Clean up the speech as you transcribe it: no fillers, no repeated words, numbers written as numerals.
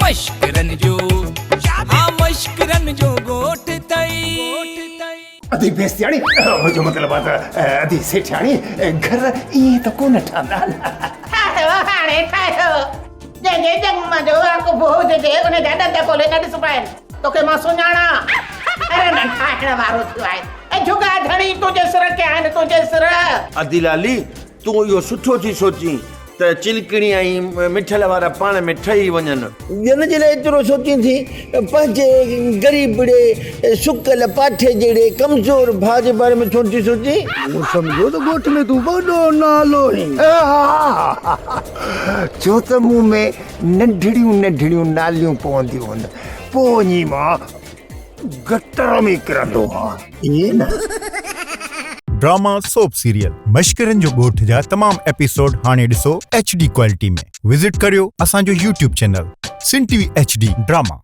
مشڪرن جو ها مشڪرن جو ڳوٺ اٿئي. ادي بيستياڻي، منهنجو مطلب آ ته ادي سيٺياڻي، گهر ائين ته ڪونه ٺهندا نه. ٺاهيو هاڻي ٺاهيو. جنهن جي ڄم جو عاقب هججي ان جا ڏند کولي نه ڏسبا آهن. توکي مان سڃاڻان. ارڙهن ٺاهڻ وارو ٿيو آهي. اي جهڳا ڌڻي تنهنجي سر کي آهن تنهنجي سر. ادي لالي، تون اهو سٺو ٿي سوچين ته چلڪڻي ۽ مٺل وارا پاڻ ۾ ٺهي وڃن. ٻين جي لاء ايترو سوچين ٿي، پنهنجي غريبڙي سڪل پاٺي جهڙي ڪمزور ڀاء جي باري ۾ ڇو نٿي سوچين؟ مون سمجهيو ته ڳوٺ ۾ تون وڏو نالو هين. ڇو ته مون ۾ ننڍڙيون ننڍڙيون ناليون پونديون هن، پوء وڃي مان گٽر ۾ ڪرندو هان، ائين نه؟ ڊراما سوپ سيريل مشڪرن جو ڳوٺ جا تمام ايپيسوڊ هاڻي ڏسو ايڇ ڊي ڪوالٽي ۾ وزٽ ڪريو اسان جو YouTube channel Sindh T V H D drama.